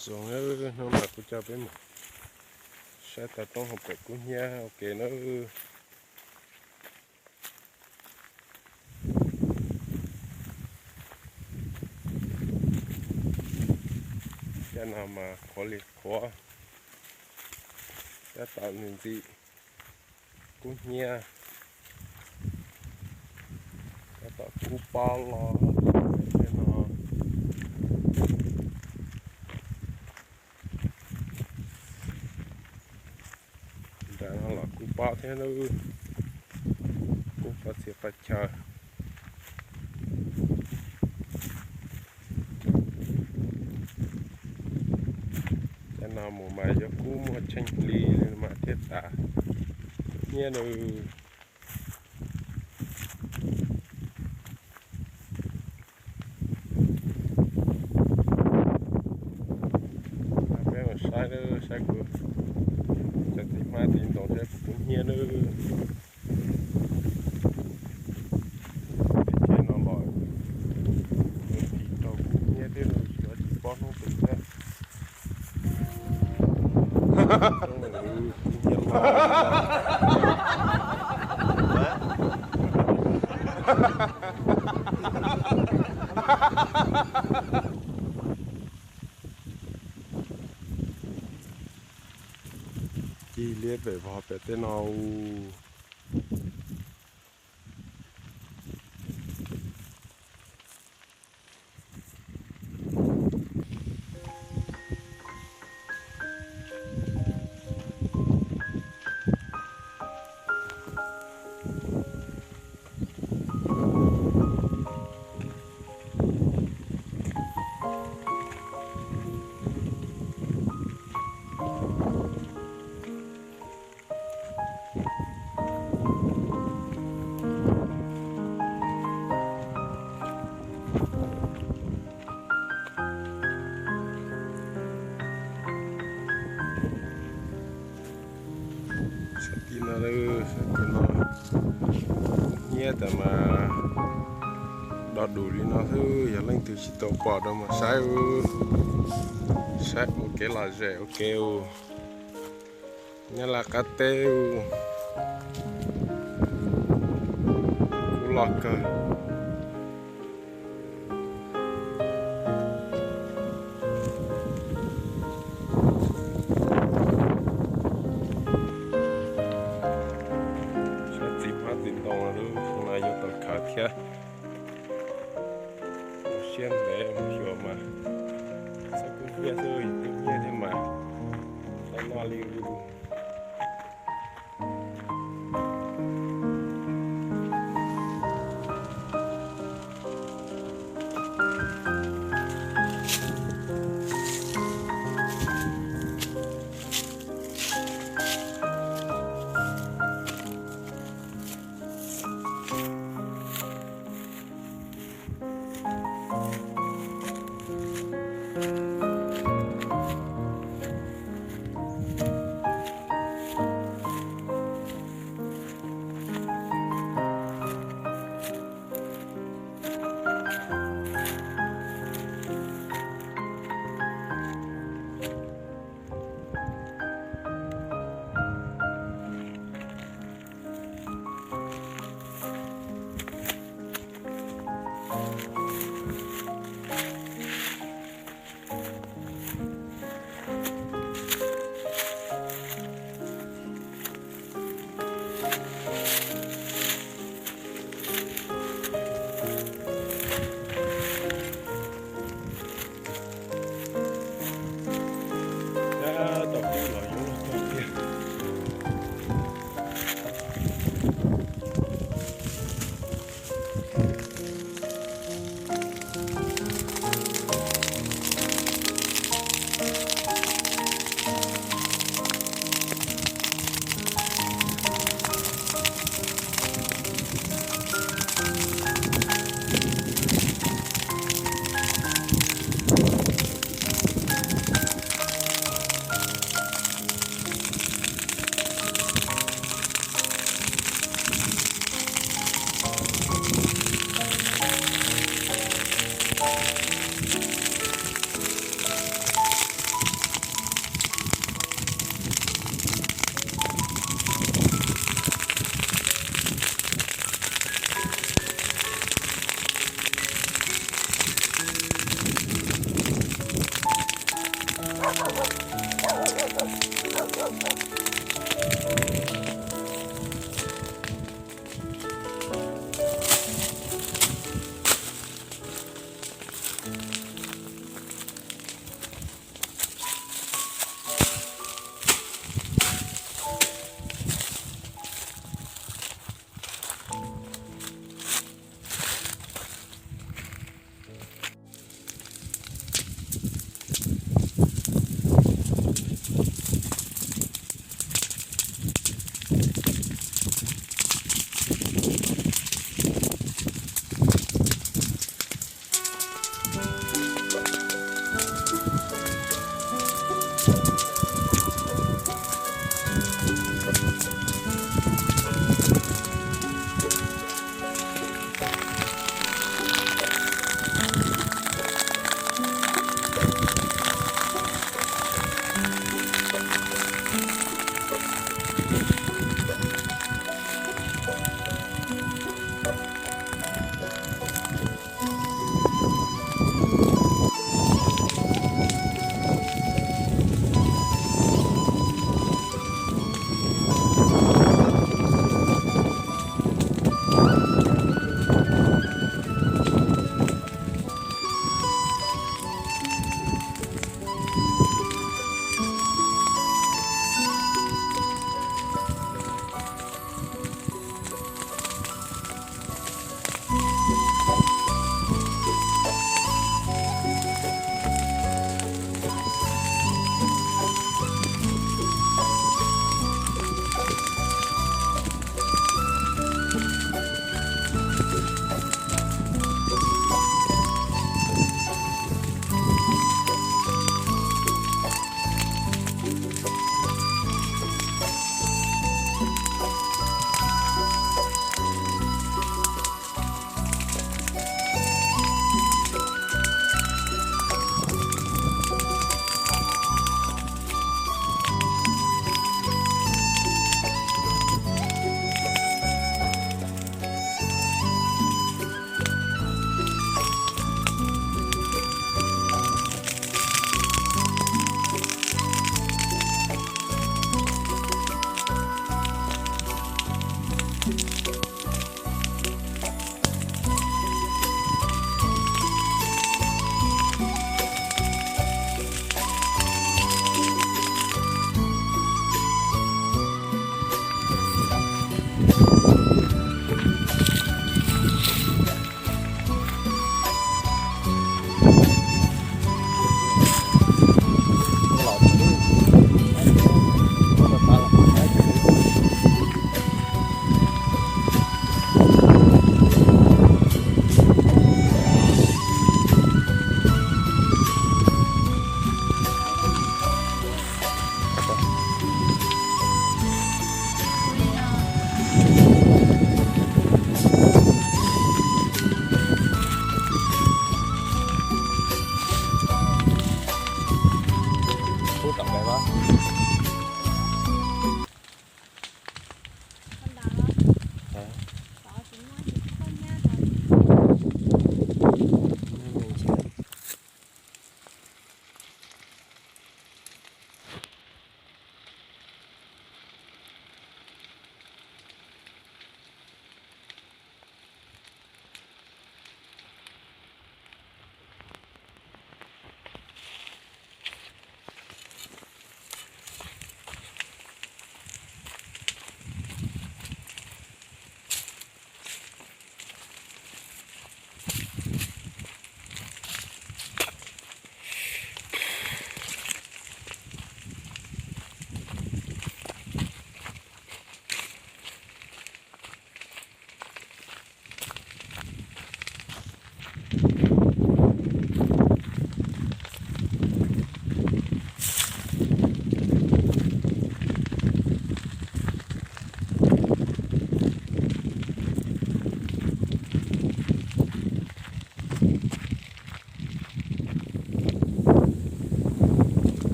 Zoo, hnub no kuv coj peb mus saib tau roob hauv pem kub hnyiab ua ke nawb. Cov no mas qhuav li qhuav, cov tom ntxim ntxim kub hnyiab, cov tom kub pob los tej no. Nram no los kub pob thiab, kub pob txhia pob chaw. Cov no mus mas yuav kub muaj tsheej hli li mas thiaj tas hnyiab nawb. Peb mus saib, saib kuv cov txiv hmab txiv ntoo saib puas kub hnyiab nawb. Teb chaws no los yuav tsis raug kub hnyiab thiab, tsis paub hnub twg thiab. Cig liab pem vog pem tej no. Sab tim no, sab tim no hnyiab tas mas do dus li no xwb, yog leej twg tsis tau pom no mas saib, saib ua kev lom zem ua ke. Nyob Laj Qab teb, kub loj kawg. Saib txiv hmab txiv ntoo lub xyoo no yuav tau khaws thiab. Mus siab ntev mus xyuas mas txhob kub hnyiab xwb, kub hnyiab thiab mas tau noj li.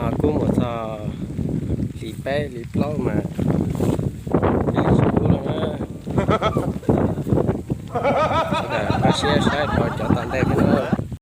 Kuj mus txog hlis peb hlis plaub mas ib tsis kub lawm na. Sawv daws pab siab saib rau cov tom ntej thiab na.